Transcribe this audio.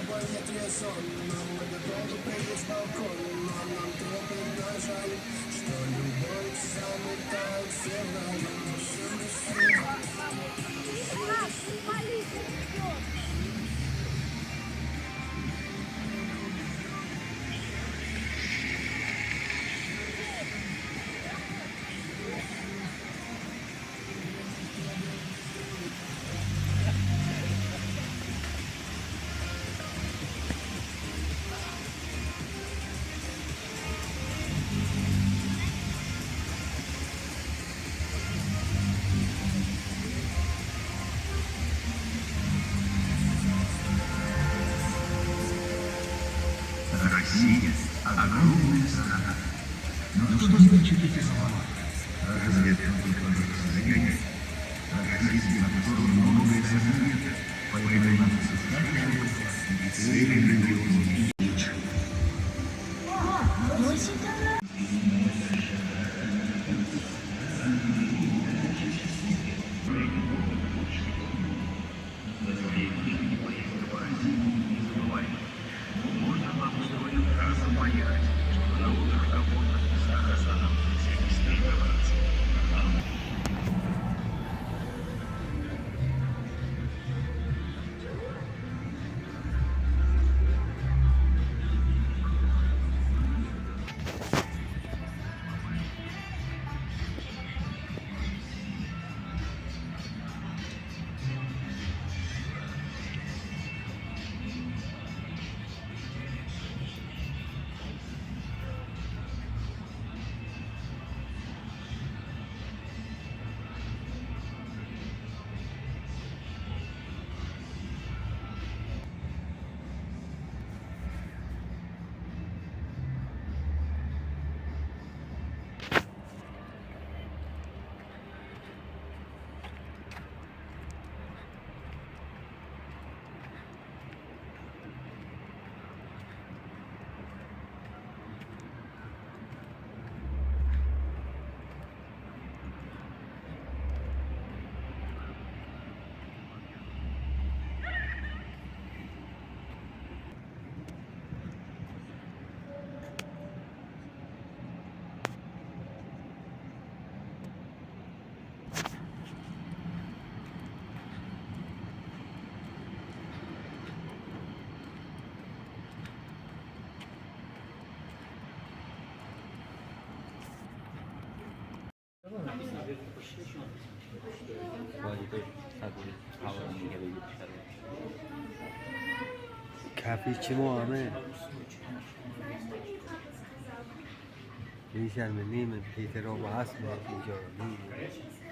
тобой нет резона. Мы готовы прыгнуть с балкона, но нам трепетно жаль, что любовь заметает февраль. Россия – огромная страна. Но что значат эти слова? Разве это только Россия обзор многое знает, поэтому надо создать и цели региона. کفیچی ما همه میشرمه نیمه پیترا و هست اینجا رو.